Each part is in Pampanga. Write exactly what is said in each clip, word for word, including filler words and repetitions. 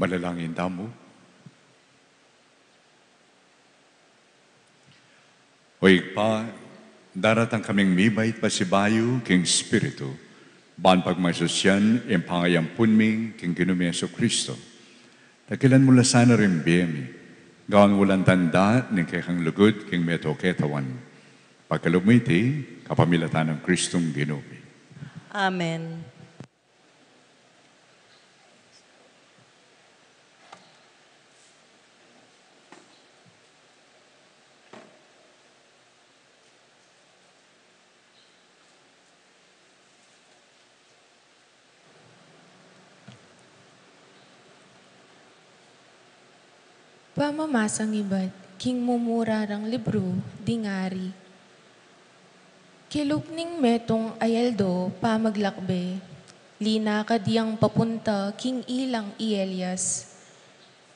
Manalangin tamu. O Ibpa, daratang kaming mibait pasibayu king Espiritu, ban pagmasusyan ing pangayampun mi king Ginu ming Jesucristo. Dakilan mu la sana ring bie mi, gawan mu lang tanda ning kekang lugud king metung ketawan. Pagkalub mu iti kapamilatan nang Kristong Ginu mi. Amen. Pamamasang ibat king mumurarang libru ding Ari. Kilub ning metung a aldo pamaglakbe, linakad yang papunta king ilang i Elias.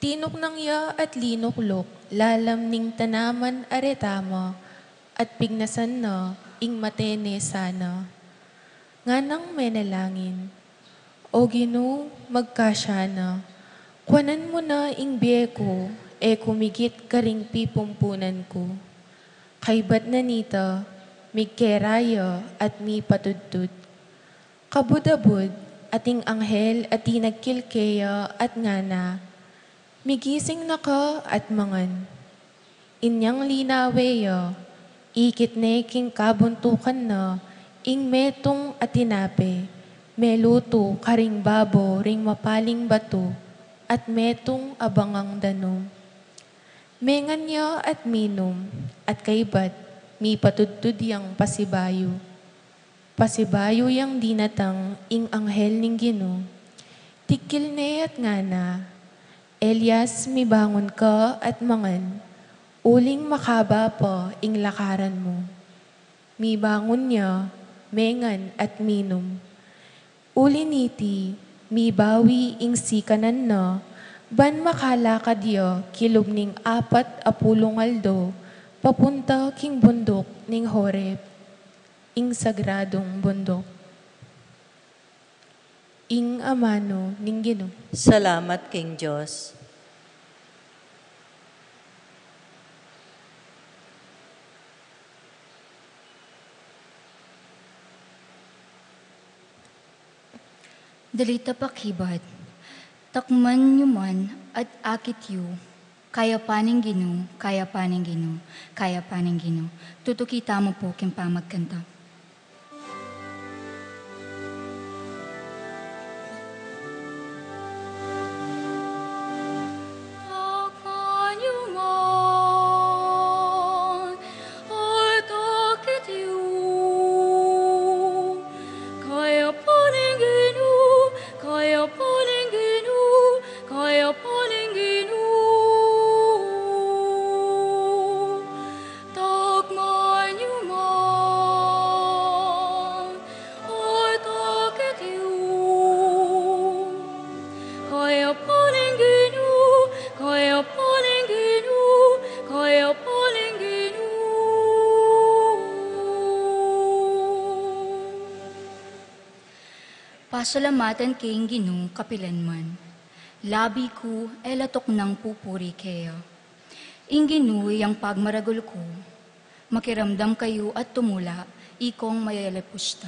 Tinuknang ya at linukluk lalam ning tanaman a retama, at pignasan na ing mate ne sana. Nganang menalangin, O Ginu, magkasya na, kuanan mu na ing bie ku, e ku migit karing pipumpunan ku. Kaybat na nita, migkera ya at mipatudtud. Kabud-abud, ating anghel a tinagkil keya at ngana, Migising na ka at mangan. Inyang linawe ya, ikit ne king kabuntukan na ing metung a tinape, melutu karing babo ring mapaling batu, at metung a bangang danum. Mengan ya at minum, at kaybat, mipatudtud yang pasibayu. Pasibayu yang dinatang ing anghel ning Ginu, tikkil ne at ngana, Elias, mibangun ka at mangan, uling makaba pa ing lakaran mu. Mibangun ya, mengan at minum. Uli niti, mibawi ing sikanan na, ban makalakad ya kilub ning apat a pulung aldo, papunta king bunduk ning Horeb, ing sagradung bunduk. Ing amanu ning Ginu. Salamat king Dios. Dalit a pakibat. Takman yu man at akit yu. Kayapan ning Ginu, kayapan ning Ginu, kayapan ning Ginu. Tutuki tamu pu king pamagkanta. Takman yu man at akit yu. Kayapan ning Ginu, kayapan ning Ginu, kayapan ning Ginu. Pasalamatan ke ing Ginu kapilanman. Labi ku e la tuknang pupuri keya. Ing Ginu yang pagmaragul ku. Makiramdam kayu at tumula, ikong mayalapusta.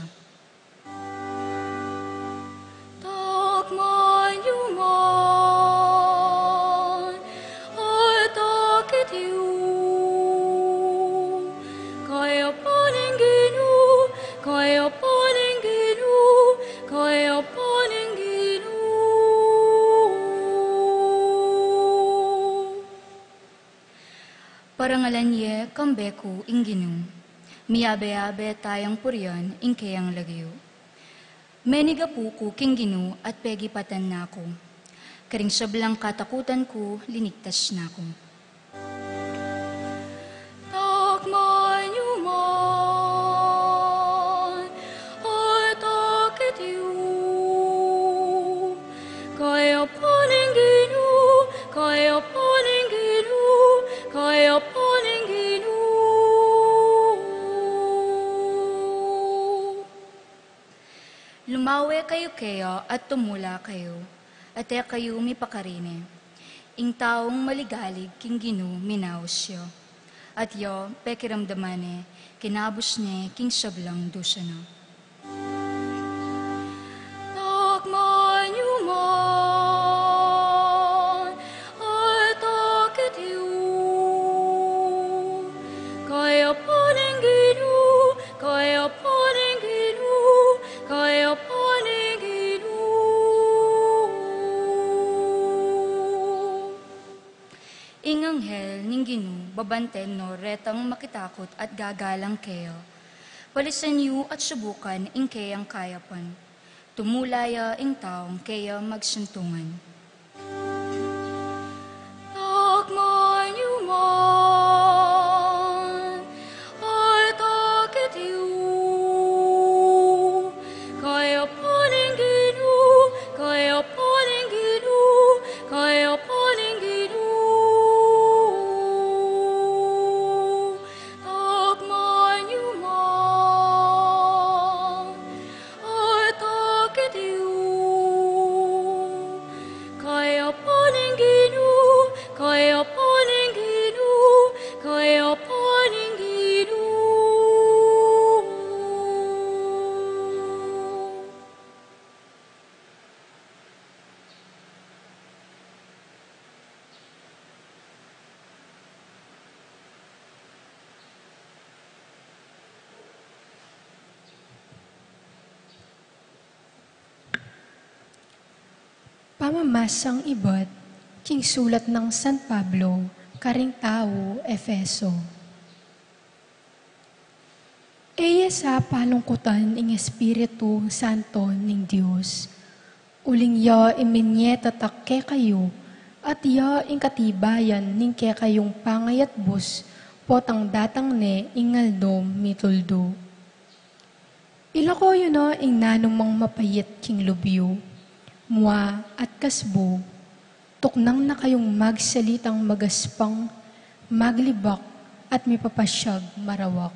Takman yu man at akit yu. Kayapan ning Ginu, kayapan ning Ginu, kayapan ning Ginu. Parangalan ye kambe ku ing Ginu. Miyabe-yabe tayang purian ing keyang lagyu. Meniga pu ku king Ginu at pegipatan na ku. Karing sablang katakutan ku, linigtas na ku. Takman yu man at akit yu. Kayapan ning Ginu, kayapan ning Ginu, kayapan ning Ginu. Lumawe kayu keya at tumula kayu, at e kayu mipakarine. Ing taung maligalig king Ginu minaus ya, at ya pekiramdaman ne, kinabus ne king sablang dusa na. Takman yu man at akit yu. Kayapan ning Ginu, kayapan ning Ginu, kayapan ning Ginu. Ing anghel ning Ginu babanten no retang makitakut at gagalang keya. Palisan yu at subukan ing keyang kayapan. Tumula ya ing taung keya magsuntungan. Takman yu man at akit yu. Kayapan ning Ginu, kayapan ning Ginu, kayapan ning Ginu. Takman yu man at akit yu. Kayapan ning Ginu, kayapan ning Ginu, kayapan ning Ginu. Pamamasang ibat king sulat nang San Pablo karing tau Efeso. E ye sa palungkutan ing Espiritu Santo ning Dios. Uling ya ing minyetatak kekayu, at ya ing katibayan ning kekayung pangayatbus, potang datang ne ing aldo mituldu. Ilako yu na ing nanumang mapait king lub yu, mua at kasbu, tuknang na kayung magsalitang magaspang, maglibak, at mipapasyag marawak.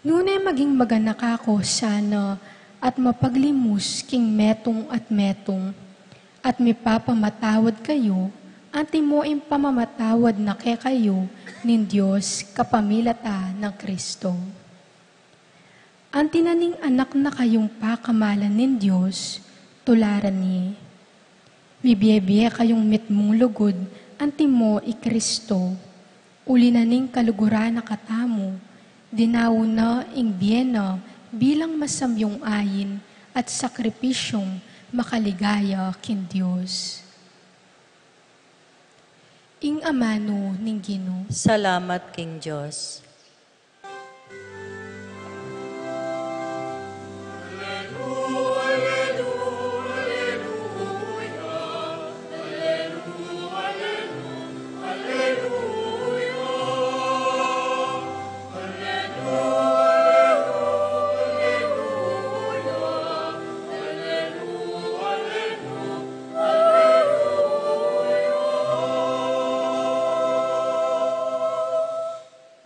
Nune maging maganaka ko sana at mapaglimus king metung at metung, at mipapamatawad kayu, antimo ing pamamatawad na kekayu ning Dios kapamilatan nang Kristo. Anti na ning anak na kayung pakamalan ning Dios, tularan ye. Mibie-bie kayung mitmung lugud, antimo i Kristo. Uli na ning kaluguran na katamu, dinaun na ing bie na bilang masamyung ain at sakripisyung makaligaya king Dios. Ing amanu ning Ginu. Salamat king Dios.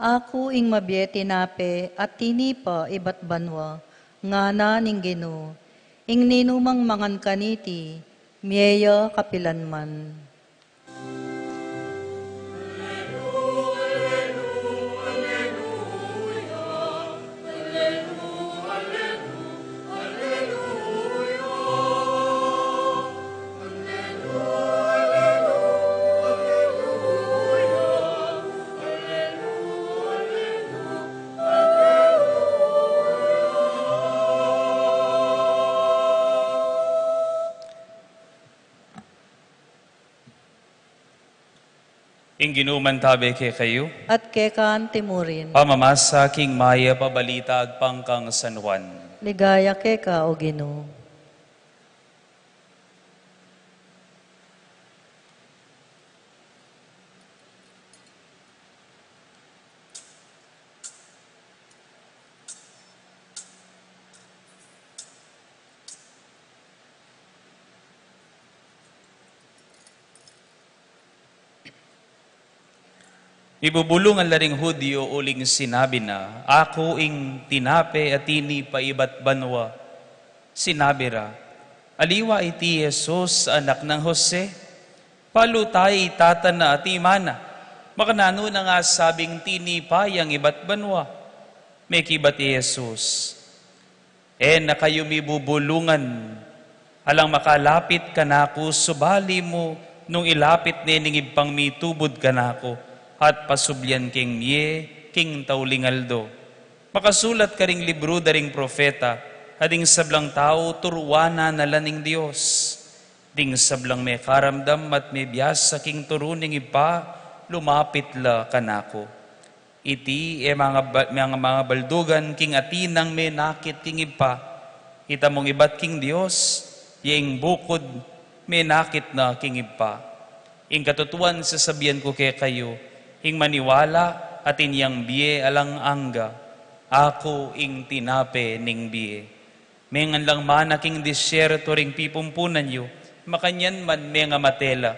Aku ing mabie tinape at tinipa ibat banua, ngana ning Ginu, ing ninumang mangan kaniti, mie ya kapilanman. Ing Ginu mantabe kekayu. At keka antimurin. Pamamasa king mayap a balita agpang kang San Juan. Ligaya keka, O Ginu. Mibubulungan la ring Judio uling sinabi na, "Aku ing tinape a tinipa ibat banua." Sinabi ra, "Aliwa iti Jesus a anak nang Jose? Balu taya itata na at ima na, makananu na nang asabing tinipa yang ibat banua?" Mekibat i Jesus, "E na kayu mibubulungan, alang makalapit kanaku, subali mu nung ilapit ne ning Ibpang mitubud kanaku, at pasublian keng mie king tauling aldo. Makasulat karing libru da ring propeta, a ding sablang tau turuanan na la ning Dios. Ding sablang mekaramdam at mebiasa king turu ning Ibpa, lumapit la kanaku." Iti e manga ba-, manga, manga baldugan king atin nang menakit king Ibpa. Ita mung ibat king Dios, ya ing bukud menakit na king Ibpa. Ing katutuan sasabian ku kekayu, ing maniwala atin yang bie alang angga. Aku ing tinape ning bie. Mengan lang mana king disyerto ring pipumpunan yu, makanyan man mengamate la.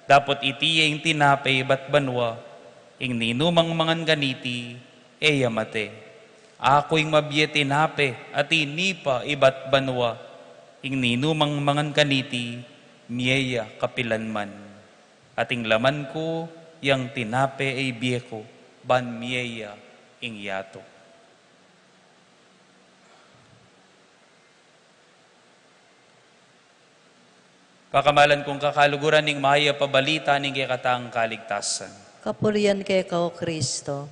Dapot iti ya ing tinape ibat banua, ing ninumang mangan kaniti, e ya mate. Aku ing mabie tinape a tinipa ibat banua, ing ninumang mangan kaniti, mie ya kapilanman. At ing laman ku, yang tinape a ibie ku, ban mie ya ing yatu. Pakamalan kung kakaluguran, ning mayap a balita ning kekatang kaligtasan. Kapurian keka, O Kristo.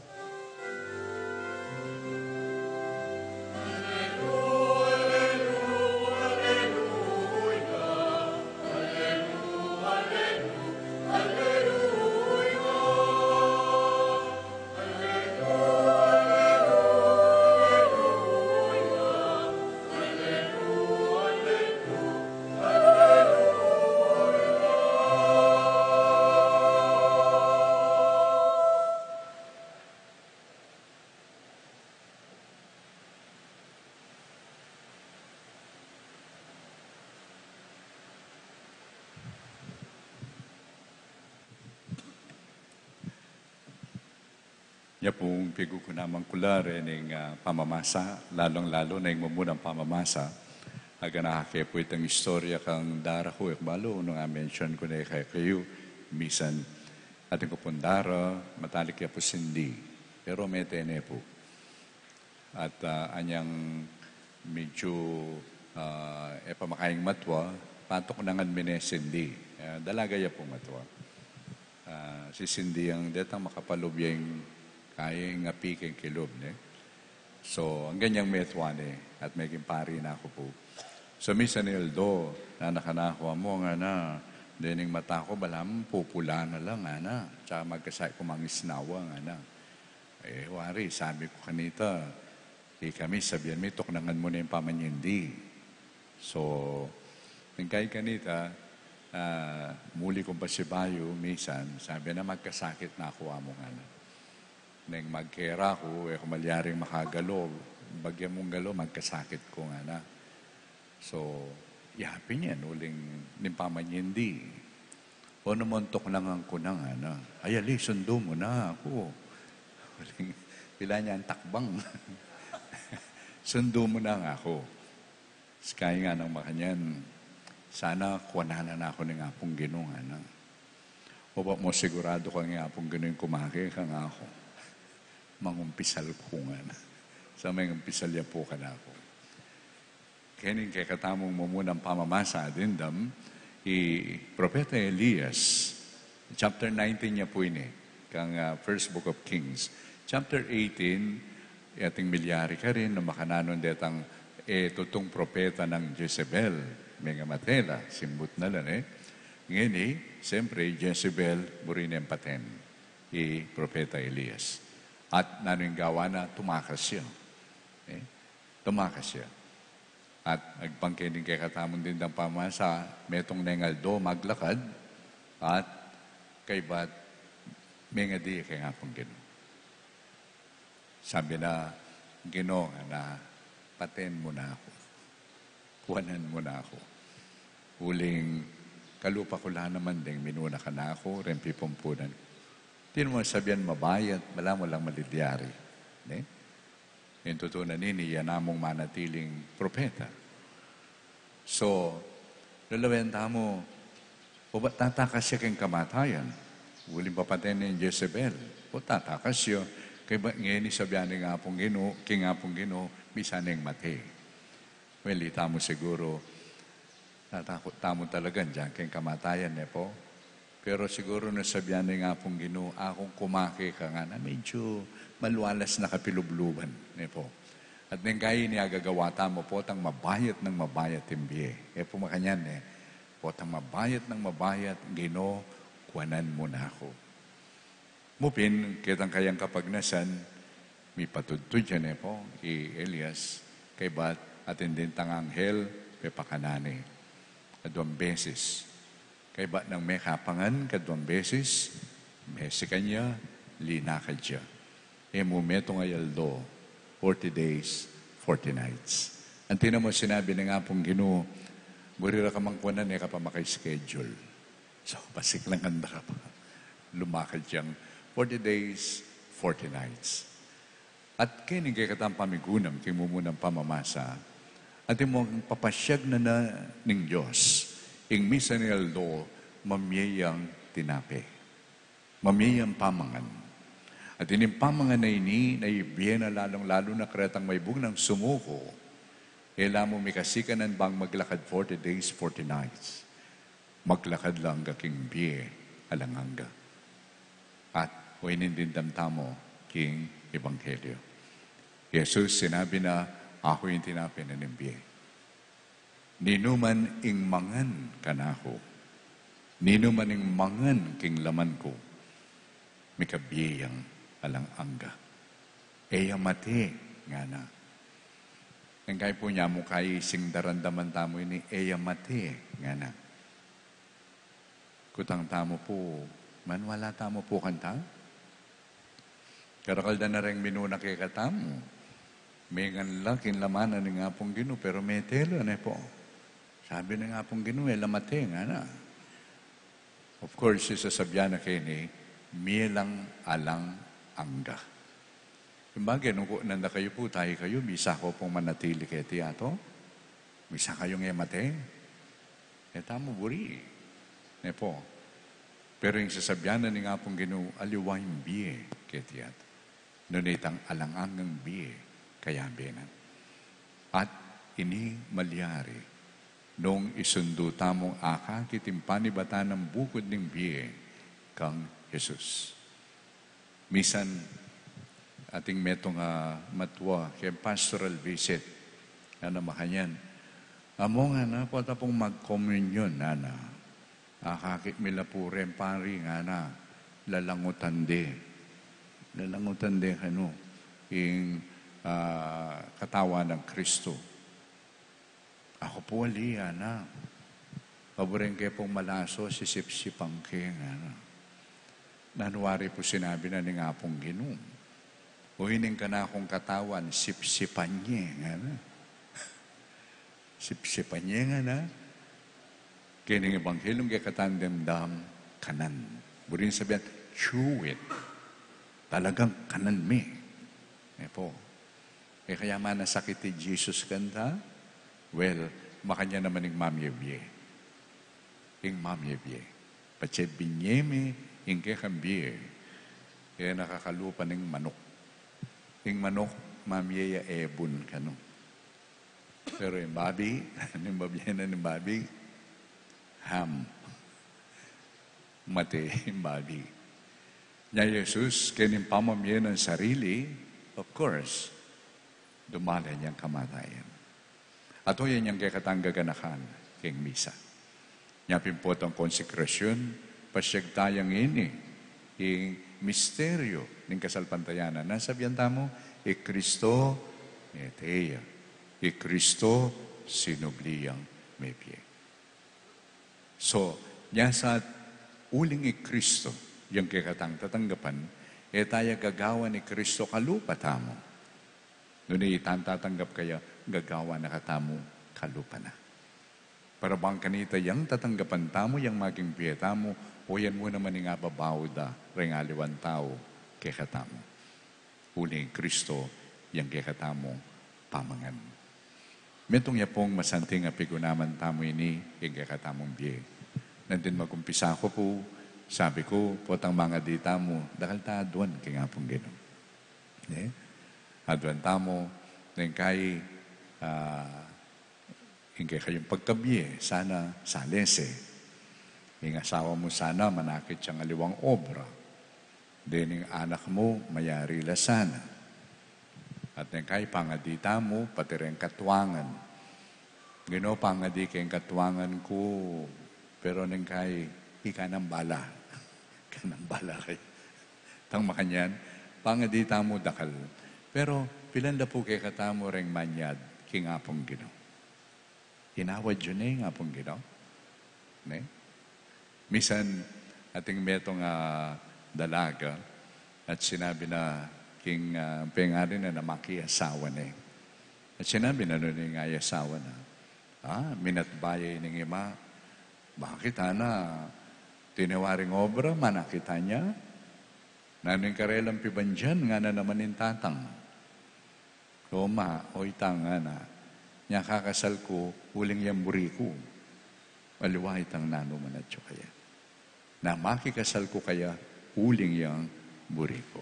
Nya pung pigkukunaman ku la rening, ah, pamamasa, lalung-lalu na ing mumunang pamamasa. Aganaka ke pu itang istorya kang dara ku, e ku balu nung a-mention ku ne kekayu, misan atin ku pung dara, matalik ya pu sindi. Pero mete ne pu. At, ah, anyang medyu, ah, e pa makaing matua, patuknangan mi ne sindi. Ah, dalaga ya pu matua. Ah, si sindi yang detang makapalub ya ing kaya ing api keng kilub, ne? So, anggang metua ne, at meging pari na ku pu. So, misan aldo, nanu kanaku, "Amu," ngana, "dening mata ku, balamu pupula na la," ngana. "Tsaka magkasakit ku mangisnawa," ngana. E, wari, sabi ku kanita, "Ikami, sabian mi, tuknangan mu ne ing pamanyindi." So, nung kaya kanita, ah, muli kung pasibayu, misan, sabi na, "Magkasakit na ku, Amu," ngana. "Neng magkera ku, e ku malyaring makagalo, bagya mung galo, magkasakit ku," ngana. So, yapin yan, uling ning pamanyindi. "O, naman tuknangan ku na," ngana. "Ay, ali, sundu mu na aku." Uling, pila nyan takbang. "Sundu mu na aku." Skay nganang makanyan, "Sana kuanan na aku ning Apung Ginu," ngana. "O, ba mu siguradu kang Apung Ginu ing kumake kang aku?" "Mangumpisal ku," ngana. Sa mangumpisal ya pu kanaku. Keni ing kekatamung mumunang pamamasa, dimdam, i Propeta Elias, chapter nineteen ya pu ini, kang, ah, First Book of Kings. Chapter eighteen, ating milyari karin, nung makananu detang, e, tutung propeta nang Jezebel, mengamate la, simbut na la, ne? Ngeni, siyempre, Jezebel, buri neng paten i Propeta Elias. At nanu ing gawa na? Tumakas ya. E? Tumakas ya. At agpang keni ing kekatamung dimdam pamamasa, metung neng aldo maglakad, at kaybat mengadi ya keng Apung Ginu. Sabi na, "Ginu," ngana, "paten mu na aku. Kuanan mu na aku. Uling kalupa ku la naman deng minuna kanaku, reng pipumpunan ku." Atin mung sabian mabayat, balamu lang malilyari. Ne? Ing tutu na nini, ya namung manatiling propeta. So, lalawen tamu, o ba tatakas ya keng kamatayan? Uling papaten ne ing Jezebel. O, tatakas ya, kaybat ngeni sabian ning Apung Ginu, keng Apung Ginu, misan neng mate. Well, itamu siguru, tatakut tamu talaga dyan keng kamatayan, ne pu? Pero siguru nung sabian ning Apung Ginu, "Akung kumake ka," ngana, medyu malualas na kapilubluban, ne pu? At neng kaya ini, agagawa tamu, potang mabayat nang mabayat ing bie. E pu makanyan, ne? Potang mabayat nang mabayat, "Ginu, kuanan mu na aku." Mu pin, ketang kayang kapagnasan, mipatudtud ya, ne pu, i Elias, kaybat atin dintang anghel, pepakanan ne. Aduang beses. Kaybat nang mekapangan kaduang beses, mesikan ya, linakad ya. E mu metung a aldo, forty days, forty nights. Anti na mu sinabi ning Apung Ginu, "Buri ra ka mang kuanan, e ka pa maka-schedule." So, pasiklangan da ka pa. Lumakad yang forty days, forty nights. At keni ing kekatang pamigunam king mumunang pamamasa, atin mung papasyag na na ning Dios, ing misan a aldo, mamie yang tinape. Mamie yang pamangan. At ining pamangan a ini, na ibie na lalung-lalu na karetang maibug nang sumuku, e la mu mikasikanan bang maglakad forty days, forty nights. Maglakad la angga king bie alang angga. At o ini ing dimdam tamu king ebanghelyo. Jesus sinabi na, "Aku ing tinape na ning bie. Ninuman ing mangan kanaku, ninuman ing mangan king laman ku, mikabie yang alang angga." "E ya mate," ngana. Nung kaya pu nya mu kaising daramdaman tamu ini, "E ya mate," ngana. Kutang tamu pu, maniwala tamu pu kanita? Karakal da na reng minuna kekatamu, mengan la king laman na ning Apung Ginu, pero mete la, ne pu? Sabi ning Apung Ginu, "E la mate," ngana. Of course, ing sasabian na keni, "Mie lang alang angga." Bagay, nung ku-, nanda kayu pu, tayi kayu, bisa ko pung manatili keti ato? Bisa kayung e mate? E tamu buri. Ne pu? Pero ing sasabian na ning Apung Ginu, aliwa ing bie keti ato. Nune itang alang anggang bie, kayabe na. At ini malyari nung isundu tamung akakit ing panibatan nang bukud ning bie kang Jesus. Misan ating metung a matua keng pastoral visit, ngana makanyan, "Among," ngana, "pota pung magkomunyon," ngana. "Akakit mi la pu reng pari," ngana, "lalangutan de. Lalangutan de kanu ing, ah, katawan nang Kristo." "Aku pu ali," ngana. "Paburen ke pung malaso, sisipsipan ke," ngana. Nanu wari pu sinabi na ning Apung Ginu? "O ining kanakung katawan, sipsipan ye," ngana. "Sipsipan ye," ngana. Keng Ebanghelyo, kekatang demdam, kanan. Buri nang sabian, "Chew it." Talagang kanan mi. E pu. E kaya manasakit i Jesus kanta? Well, makanyan naman ing mamye bie. Ing mamye bie. Patse binye mi ing kekang bie, e na kakalupa ning manuk. Ing manuk, mamye ya ebun kanu. Pero ing babi, ning babie na ning babi, ham. Mate ing babi. Nya Jesus, keng pamamye nang sarili, of course, dumala yang kamatayan. Ato yan yang kekatang gaganakan keng misa. Nya pin potang konsekrasyun, pasyag taya ngeni ing misteryu ning kasalpantayanan. Nanu sabian tamu? I Kristo, mete ya. I Kristo, sinubli yang mebie. So, nya sa uling i Kristo yang kekatang tatanggapan, e taya gagawan i Kristo kalupa tamu. Nune itang tatanggap kaya, gagawan na katamu kalupa na. Para bang kanita yang tatanggapan tamu, yang maging bie tamu, o yan mu naman ing ababaud da reng aliwang tau kekatamu. Uling Kristo yang kekatamung pamangan. Metung ya pung masanting a pigunaman tamu ini ing kekatamung bie. Nandin magumpisa ku pu, sabi ku, potang mangadi tamu, dakal ta aduan king Apung Ginu. Ne? Aduan tamu, neng kai, ah, ing kekayung pagkabie, sana salese. Ing asawa mu sana manakit yang aliwang obra. Dening anak mu mayari la sana. At neng kai pangadi tamu, pati reng katuangan. Ginu, pangadi keng katuangan ku, pero neng kai ika nang bala. Ika nang bala kaya. Tang makanyan, pangadi tamu dakal. Pero pilan da pu kekatamu reng manyad king Apung Ginu? Inawad yu ne ing Apung Ginu? Ne? Misan ating metung a dalaga at sinabi na king, ah, pengari na, na makiasawa ne. At sinabi na nune ing asawa na, ah, minatbaya ining ima, bakit, ana, tiniwaring obra, manakit ya? Nanu ing karelang pibandian? Ngana naman ning tatang. O ma, o itang, ngana, nya kakasal ku uling yang buri ku. Aliwa itang nanu man atyu kaya. Na makikasal ku kaya uling yang buri ku.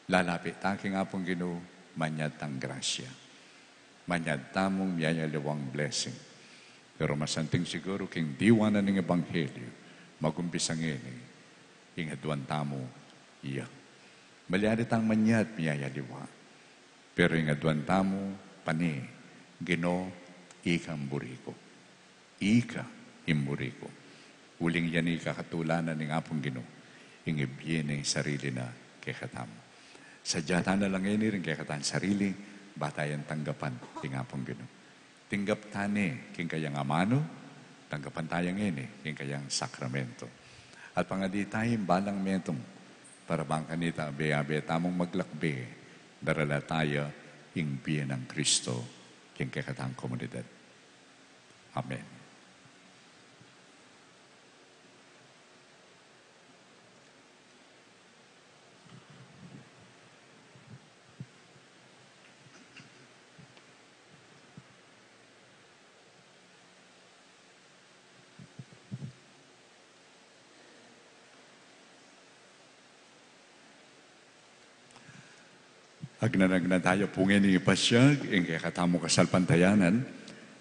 Lalapit ta king Apung Ginu, manyad tang grasya. Manyad tamung miyayaliwang blessing. Pero masanting siguru king diwa na ning ebanghelyu, magumpisa ngeni, ing aduan tamu iya. Malyari tang manyad miyayaliwa. Pero ing aduan tamu, pane, Ginu, ikang buri ku. Ika ing buri ku. Uling yan ing kakatulan na ning Apung Ginu, ing ibie ne ing sarili na kekatamu. Sadya ta na la ngeni ring kekatang sarili, ba tayang tanggapan ing Apung Ginu. Tinggap ta ne king kayang amanu, tanggapan taya ngeni king kayang sakramento. At pangadi taya ing balang metung, para bang kanita abe-abe tamung maglakbe, darala taya ing bie nang Kristo king kekatang komunidad. Amen. Agnanagnan tamu pu ngeni ing pasyag ing kekatamung kasalpantayanan.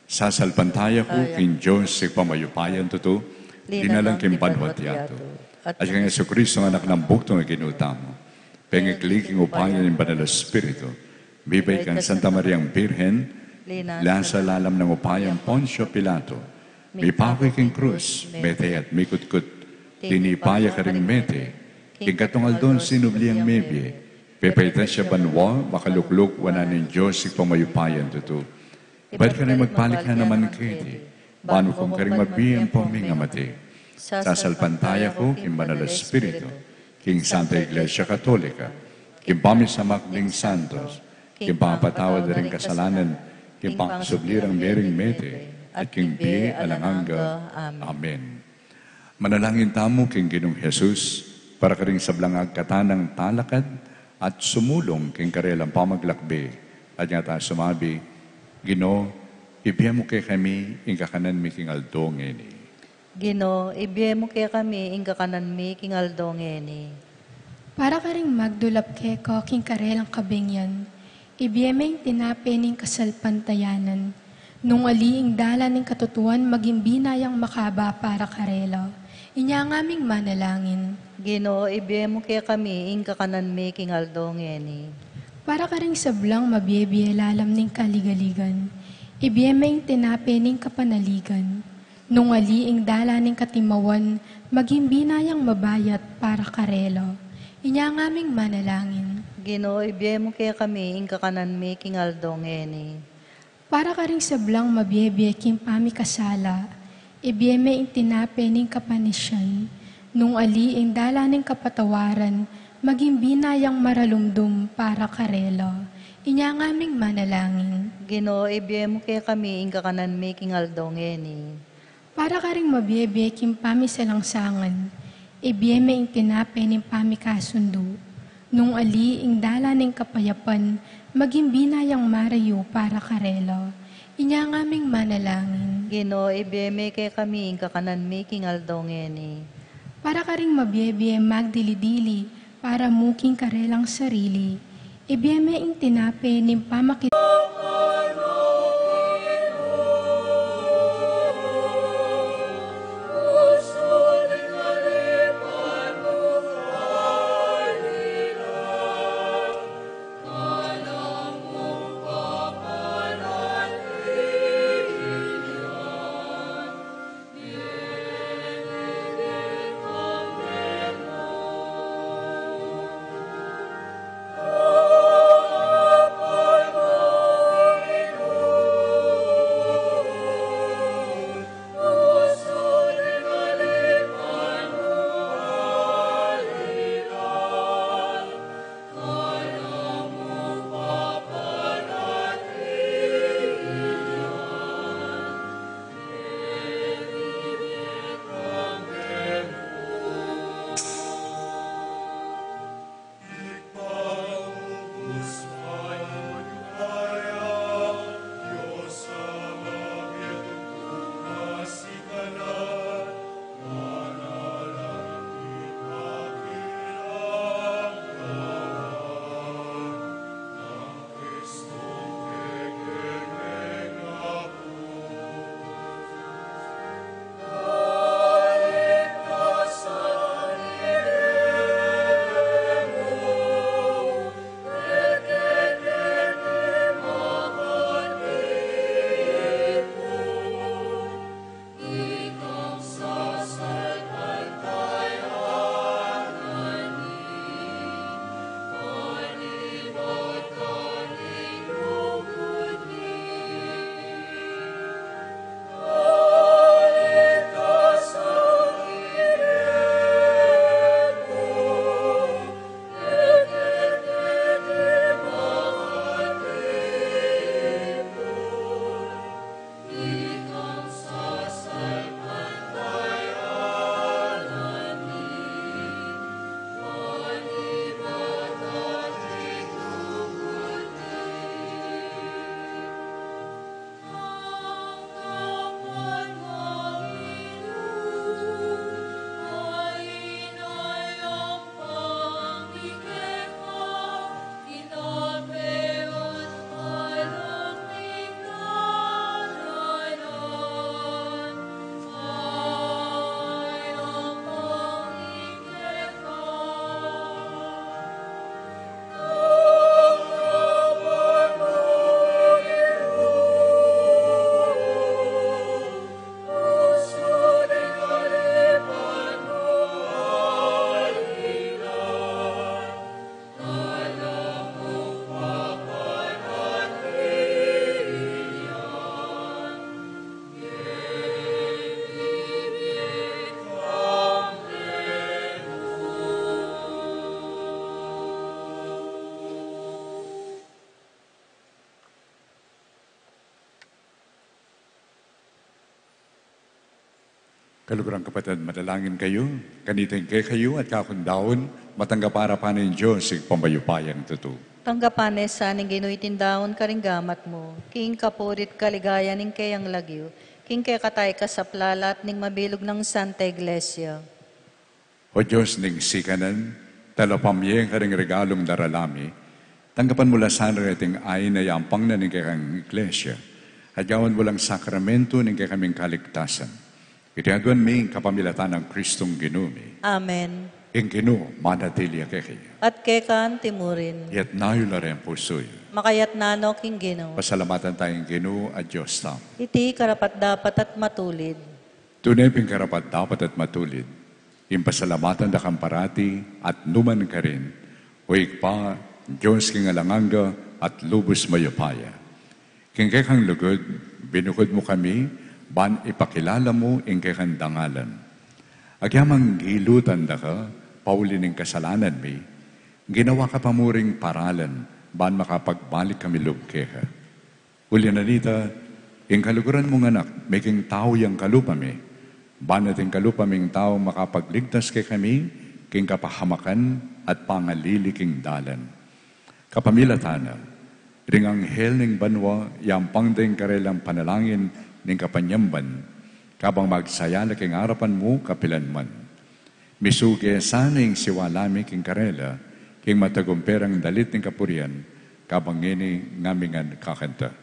Sasalpantaya ku king Dios, Ibpang mayupayang tutu, linalang king banwa't yatu, at kang Jesucristo, Anak nang bugtung a Ginu tamu, pengikli king upaya ning Banal a Espiritu, mibait kang Santa Mariang Birhen, linasa lalam ning upayang Poncio Pilato, mipaku king krus, mete at mikutkut, tinipa ya karing mete, king katlung aldo sinubli yang mebie, pepaitas ya banua, makalukluk wanan ning Dios Ibpang mayupayang tutu. Ibat karing magbalik ya naman keti, ban ukum karing mabie ampon ring amate. Sasalpantaya ku king Banal a Espiritu, king Santa Iglesia Katolika, king pamisamak ning santos, king pangapatawad da ring kasalanan, king pangasubli rang mie ring mete, at king bie alang angga. Amen. Manalangin tamu king Ginung Jesus, para karing sablang agkatan nang talakad at sumulung king karelang pamaglakbe. At inya ta sumabi, Ginu, ibie mu kekami ing kakanan mi king aldo ngeni. Ginu, ibie mu kekami ing kakanan mi king aldo ngeni. Para karing magdulap keka king karelang kabengyan, ibie me ing tinape ning kasalpantayanan. Nung ali ing dalan ning katutuan, maging bina yang makaba para karela. Inya ngaming manalangin. Ginu, ibie mu kekami ing kakanan mi king aldo ngeni. Para karing sablang mabiebie lalam ning kaligaligan, ibie me ing tinape ning kapanaligan. Nung ali ing dalan ning katimawan, maging bina yang mabayat para karela. Inya ngaming manalangin. Ginu, ibie mu kekami ing kakanan mi king aldo ngeni. Para karing sablang mabiebie king pamikasala, ibie me ing tinape ning kapanisian. Nung ali ing dalan ning kapatawaran, maging bina yang maralumdum para karela. Inya ngaming manalangin. Ginu, ibie mu kekami ing kakanan mi king aldo ngeni. Para karing mabiebie king pamisalangsangan, ibie me ing tinape ning pamikasundu. Nung ali ing dalan ning kapayapan, maging bina yang marayu para karela. Inya ngaming manalangin. Ginu, ibie mu kekami ing kakanan mi king aldo ngeni. Para karing mabiebie magdili-dili para mu king karelang sarili, ibie me ing tinape ning pamakit Kaluguran kapatad, manalangin kayu, kanita ing kekayu at kaku ngan, matanggap ya ning Dios, Ibpang mayupayang tutu. Tanggapan na sa ning Ginu iting daun karing gamat mu, king kapurian at kaligayan ning keyang lagyu, king kekatamu ing kasaplalan at ning mabilug nang Santa Iglesia. O Dios ning sikanan, talapamye karing regalung daralan mi, tanggapan mu la sana reting ain a yampang na ning kekang Iglesia, at gawan mu lang sakramentu ning kekaming kaligtasan. Iti aduan mi king kapamilatan nang Kristong Ginu mi. Amen. Ing Ginu manatili ya kekayu. At keka mu rin. Itas yu la ring pusu yu. Makaitas na no king Ginu. Pasalamatan taya ing Ginu a Dios tamu. Iti karapat-dapat at matulid. Tune pin karapat-dapat at matulid, ing pasalamatan da ka parati at nu man karin, O Ibpa, Dios king alang angga at lubus mayupaya. King kekang lugud, binukud mu kami, ban ipakilala mu ing kekang dangalan. Agyang gilutan da ka, pauli ning kasalanan mi, ginawa ka pa mu ring paralan, ban makapagbalik kami lub keka. Uli na nita, ing kaluguran mung Anak, miking tau yang kalupa mi, ban king kalupa ming tau makapagligtas kekami, king kapahamakan at pangalili king dalan. Kapamilatan na, ring anghel ning banua, yampang da ing karelang panalangin ning kapanyamban, kabang magsaya la king arapan mu kapilan man. Misuke sana ing siwala mi king karela, king matagumpe rang dalit ning kapurian, kabang ngeni ngamingan kakanta.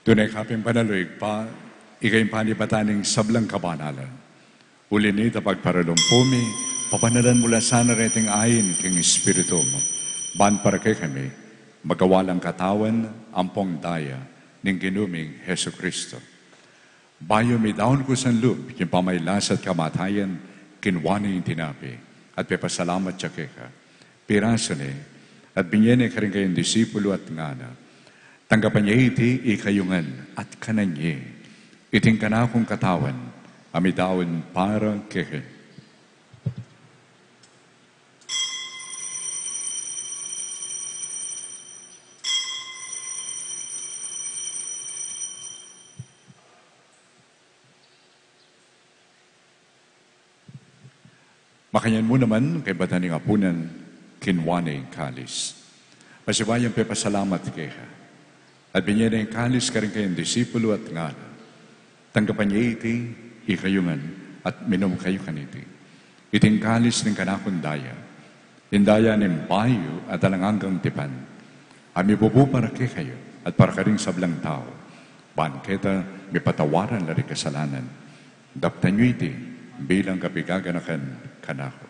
Tune ka pin banal, O Ibpa, ika ing panibatan ning sablang kabanalan. Uli na nita, pagparalumpu mi, pabanalan mu la sana reting ain king Espiritu mu, ban para kekami, magawa lang katawan ampong daya ning Ginu ming Jesucristo. Bayu midaun ku sa lub king pamagkasakit at kamatayan, kinua ne ing tinape, at pepasalamat ya keka. Pirasu ne, at binye ne karing kayang disipulu at ngana: Tanggapan ye iti ikayu ngan, at kanan ye. Iti ing kanakung katawan, a midaun para kekayu. Makanyan mu naman, kaybat ning apunan, kinua ne ing kalis. Pasibayu yang pepasalamat keka, at binye ne ing kalis karing kayang disipulu at ngana: Tanggapan ye iti ikayu ngan, at minum kayu kaniti. Iti ing kalis ning kanakung daya, ing daya ning bayu at alang anggang tipan, a mibubu para kekayu at para karing sablang tau, Ban keta mipatawaran la ring kasalanan. Daptan yu iti bilang kapigaganakan kanaku.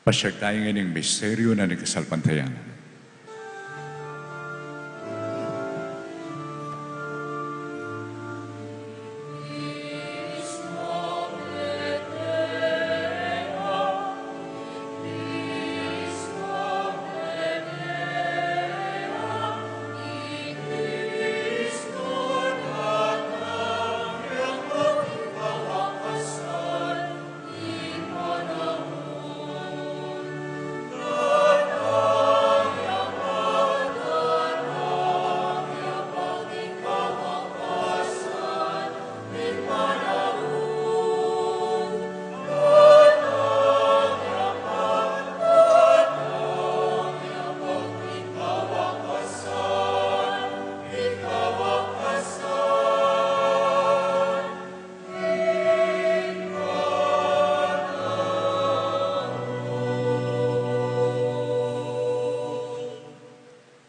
Pasiag tamu king misteryu ning kasalpantayanan.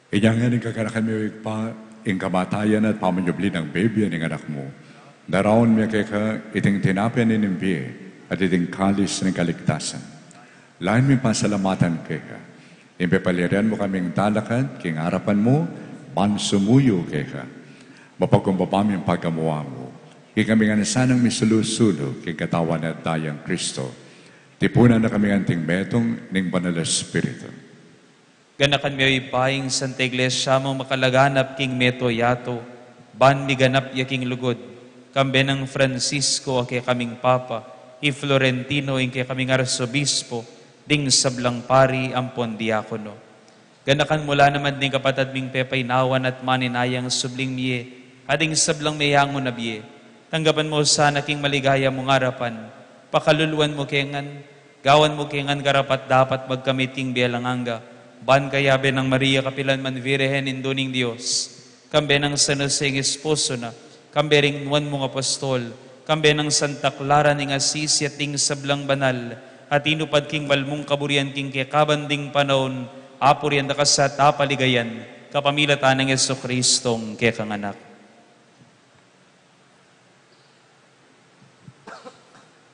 Inya ngeni, kaganakan mi, O Ibpa, ing kamatayan at pamanyubli nang bibie ning Anak mu, daraun mi keka iting tinape ning bie at iting kalis ning kaligtasan. Lalu ming pasalamatan keka ing pepalyarian mu kaming talakad king arapan mu ban sumuyu keka. Mapakumbaba ming pagamuan mu king kami ngan sanang misulu-sulu king katawan at dayang Kristo. Tipunan na kami ngan anting metung ning Banal a Espiritu. Ganakan mi, O Ibpa, ing Santa Iglesia mung makalaganap king mabilug a yatu, ban miganap ya king lugud, kambe nang Francisco a kekaming Papa, i Florentino ing kekaming Arsobispo, ding sablang pari ampon diakono. Ganakan mu la naman ding kapatad ming pepaynawan at maninayang subling mie, at ding sablang meyangu na bie. Tanggapan mu sana king maligaya mung arapan, pakaluluan mu ke ngan, gawan mu ke ngan karapat-dapat magkamit king bie alang angga, ban kayabe nang Maria kapilan man Virgen, Indu ning Dios, kambe nang San Jose ing esposo na, kambe ring nuan mung apostol, kambe nang Santa Clara ning Assisi at ding sablang banal a tinupad king banal mung kaburian king kekaban ding panaun, apurian da ka sa at apaligayan, kapamilatan nang Jesucristong kekang Anak.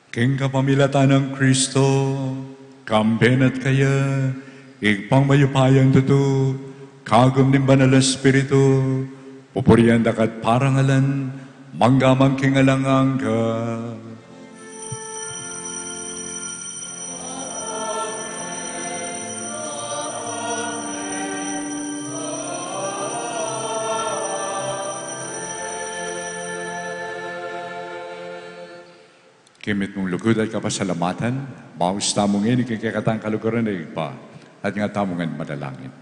King kapamilatan nang Kristo, kambe na at kaya, Ibpang mayupayang tutu, kagum ning Banal a Espiritu, pupurian da ka at parangalan, mangga man king alang angga. King mitmung lugud at kapasalamatan, maus tamu ngeni king kekatang kaluguran a Ibpa, at nga tamu ngan manalangin.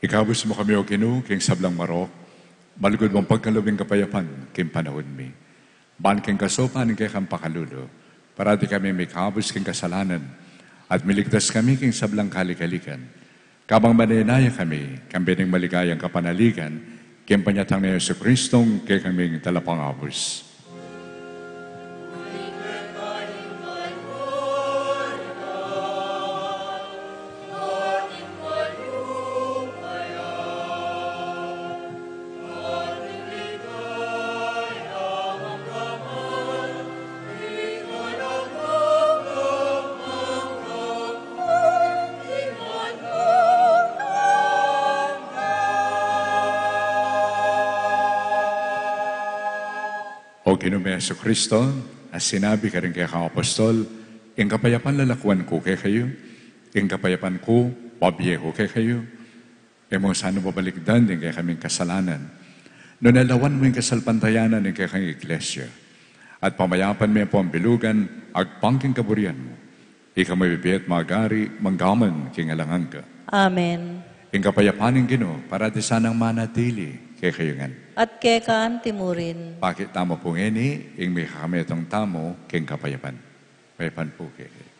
Ikabus mu kami, O Ginu, king sablang marok, malugud mung pagkalub ing kapayapan king panaun mi. Ban king kasupan ning kekang pakalulu, parati kami mikabus king kasalanan, at miligtas kami king sablang kalikalikan. Kabang manenaya kami, kambe ning maligayang kapanaligan, king panyatang nang Jesucristong kekaming Talapangabus. O Ginu ming Jesucristo, a sinabi karing kekang apostol, ing kapayapan lalakuan ku kekayu, ing kapayapan ku bibie ku kekayu, e mu sana babalikdan ding kekaming kasalanan, nune lawan mu ing kasalpantayanan ning kekang Iglesia, at pamayapan me pu ing bilugan agpang king kaburian mu. Ika mu bibie at magari, mangga man king alang angga. Amen. Ing kapayapan ning Ginu parati sanang manatili kekayu ngan. At keka anti murin. Pakit tamu pu ngeni ing mikametung tamu king kapayapan. Kapayapan pu kekayu.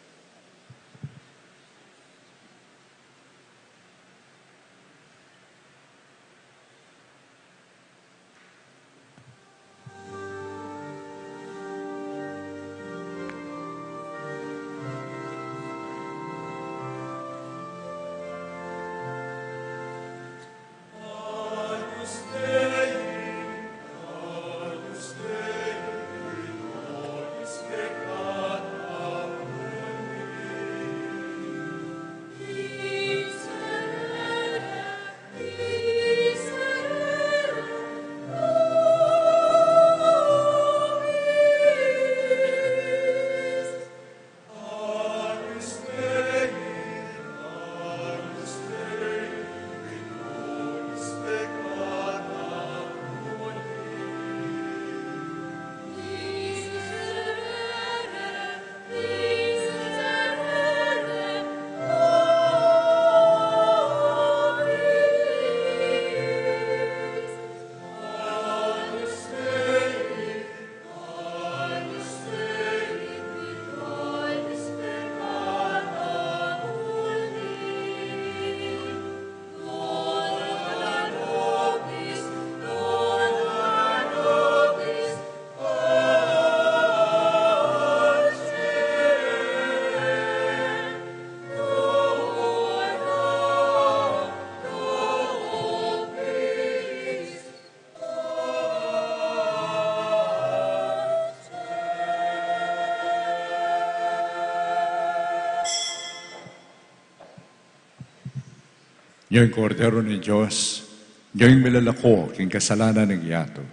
Nyo ing Kordero ning Dios, nyo ing milalako king kasalanan ning yatu.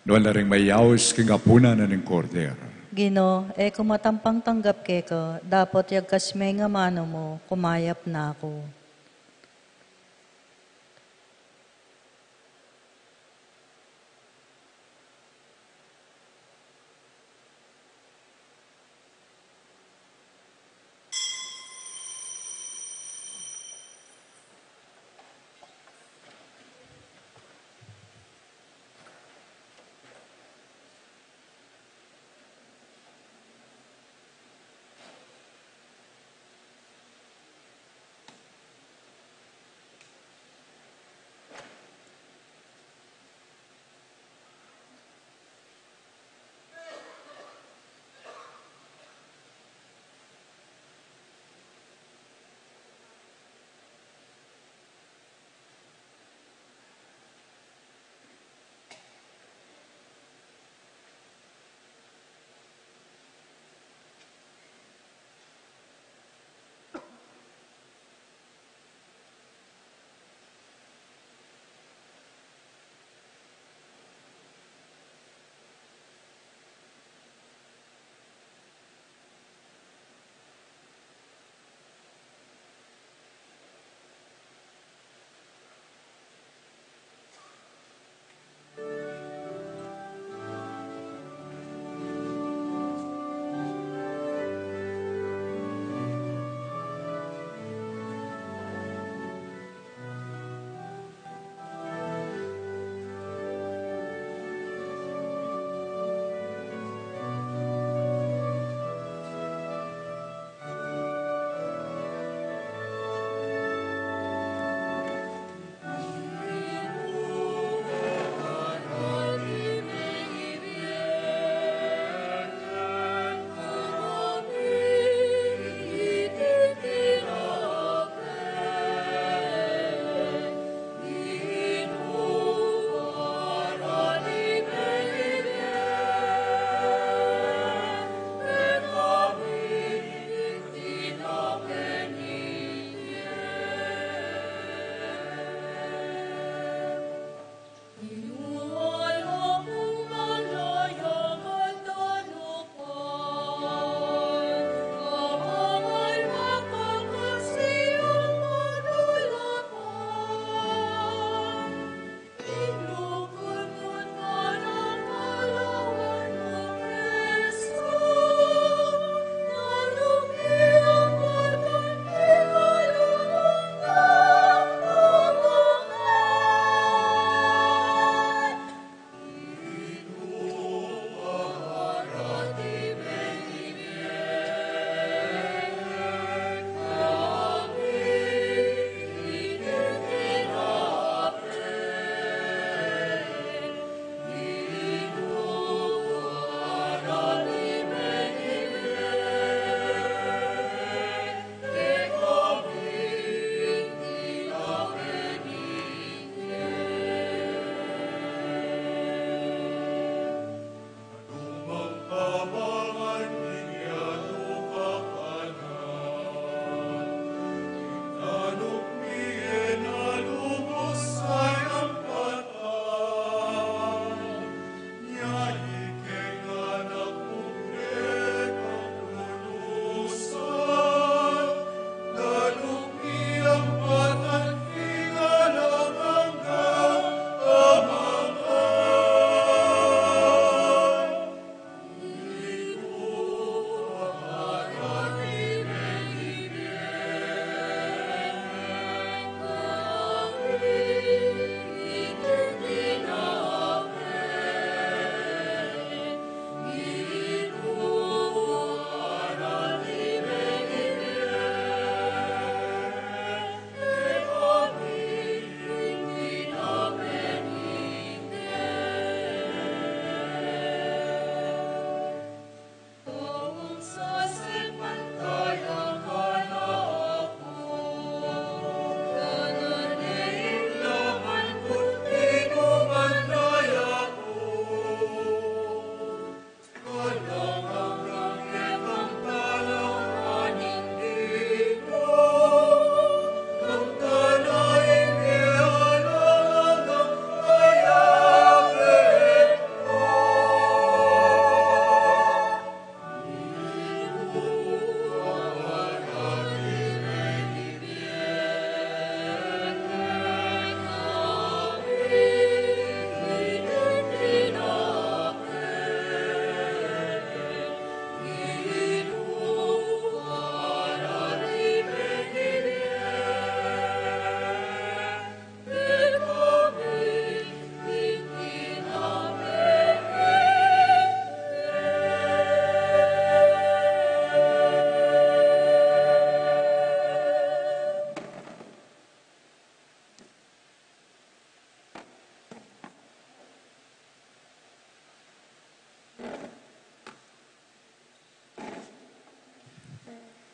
Nuan la ring mayaus king apunan na ning Kordero. Ginu, e ku matampang tanggap keka, dapot yagkas me ing amanu mu, kumayap na ku.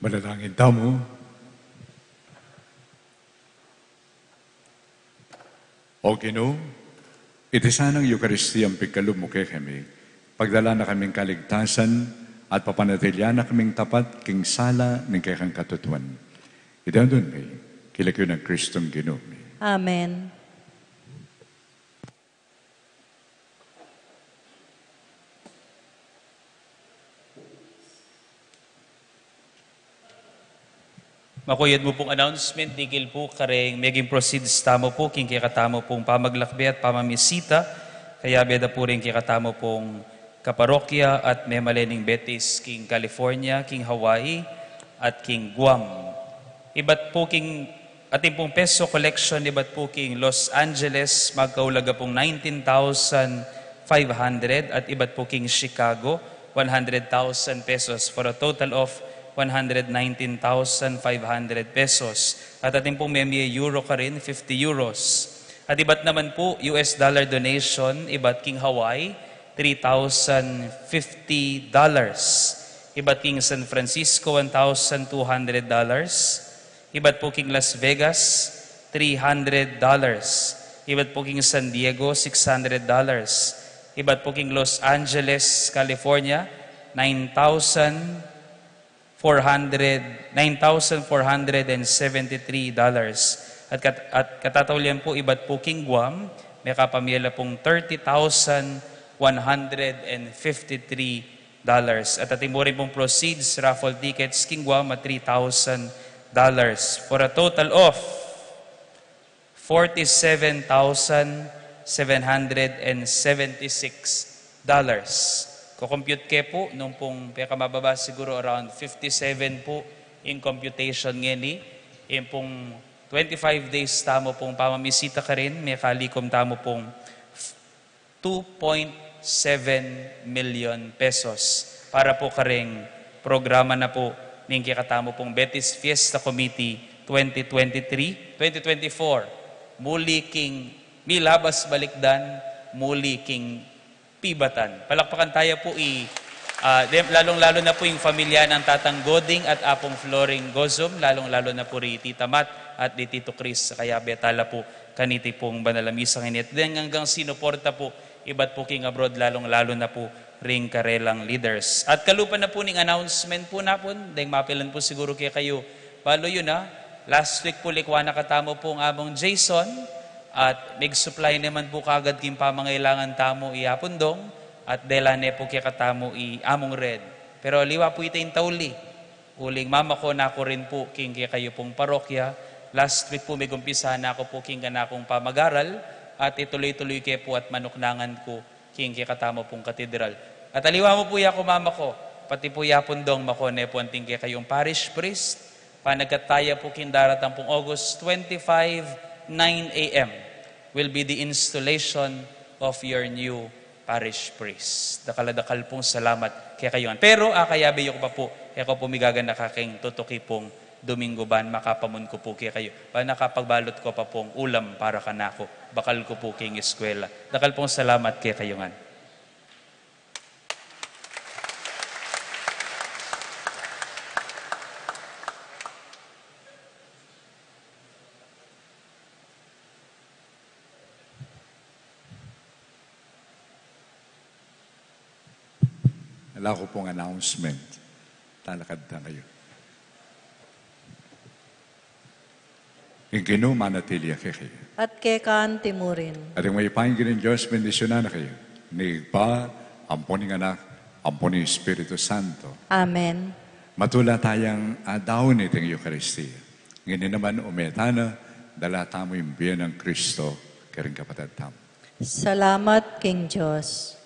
Manalangin tamu. O Ginu, iti sanang Eukaristiyang pigkalub mu kekami, pagdala na kaming kaligtasan at papanatilian na kaming tapat king sala ning kekang katutuan. Iti adwan mi king lagyu nang Kristong Ginu mi. Amen. Makuyad mu pung announcement, dikil pu kareng meging proceeds tamu pu king kekatamu pung pamaglakbe at pamamisita, kayabe da pu ring kekatamu pung kaparokya at memalen ning Betis king California, king Hawaii, at king Guam. Ibat pu king atin pung peso collection ibat pu king Los Angeles, magkaulaga pung nineteen thousand five hundred, at ibat pu king Chicago, one hundred thousand pesos, for a total of one hundred nineteen thousand five hundred pesos. At atin pung memie euro karin, fifty euros. At ibat naman pu, U S dollar donation, ibat king Hawaii, three thousand fifty dollars. Ibat king San Francisco, one thousand two hundred dollars. Ibat pu king Las Vegas, three hundred dollars. Ibat pu king San Diego, six hundred dollars. Ibat pu king Los Angeles, California, nine thousand four hundred, nine thousand four hundred and seventy-three dollars. At kat-, at katataulian pu, ibat pu king Guam, mekapamie la pung thirty thousand one hundred and fifty-three dollars. At atin mu rin pung proceeds, raffle tickets king Guam a three thousand dollars. For a total of forty-seven thousand seven hundred and seventy-six dollars. Ko-compute ke pu, nung pung pekamababa siguro around fifty-seven pu ing computation ngeni, ing pung twenty-five days tamu pung pamamisita karin, mekalikum tamu pung two point seven million pesos para pu kareng programa na pu ning kekatamu pung Betis Fiesta Committee twenty twenty-three, twenty twenty-four. Muli king milabas balikdan, muli king pibatan. Palakpakan taya pu i, ah, dem-, lalong-lalo na pu ing pamilya nang Tatang Goding at Apung Floring Gozum, lalong-lalo na pu ri Tita Mat at di Tito Chris, kayabe tala pu kaniti pung banal a misa ngeni. At deng anggang sinuporta pu, ibat pu king abroad, lalong-lalo na pu ring karelang leaders. At kalupa na pu ning announcement pu napun, deng mapilan pu siguro kekayu, balu yu na, last week pu likwa na katamu pung Among Jason, at mig-supply naman pu kagad king pamangailangan tamu i Apung Dong, at dela ne pu kekatamu i Among Red. Pero aliwa pu ita ing tauli, uling mamako na ku rin pu king kekayu pung parokya. Last week pu, migumpisa na ku pu king kanakung pamagaral, at ituloy-tuloy ke pu at manuknangan ku king kekatamu pung katedral. At aliwa mu pu ya ku mamako, pati pu ya Apung Dong, mako ne pu anting kekayung parish priest, panagkat taya pu king daratang pung August twenty-five, nine A M will be the installation of your new parish priest. Dakal a dakal pung salamat kekayu ngan. Pero, ah, kayabe yu ku pa pu, e ku pu migaganaka king tutuki pung Domingo ban makapamun ku pu kekayu. Ban makapagbalut ku pa pung ulam para kanaku. Bakal ku pu king eskwela. Dakal pung salamat kekayu ngan. Ala ku pung announcement. Talakad ta kayu. Ing Ginu manatili ya kekayu. At keka mu rin. At ing mayupayang Ginung Dios, bendisyunan na kayu ning Ibpa, ampo ning Anak, ampo ning Espiritu Santo. Amen. Matula tayang adaun iting Eukaristia. Ngeni naman ume tana, dala tamu ing bie nang Kristo karing kapatad tamu. Salamat king Dios.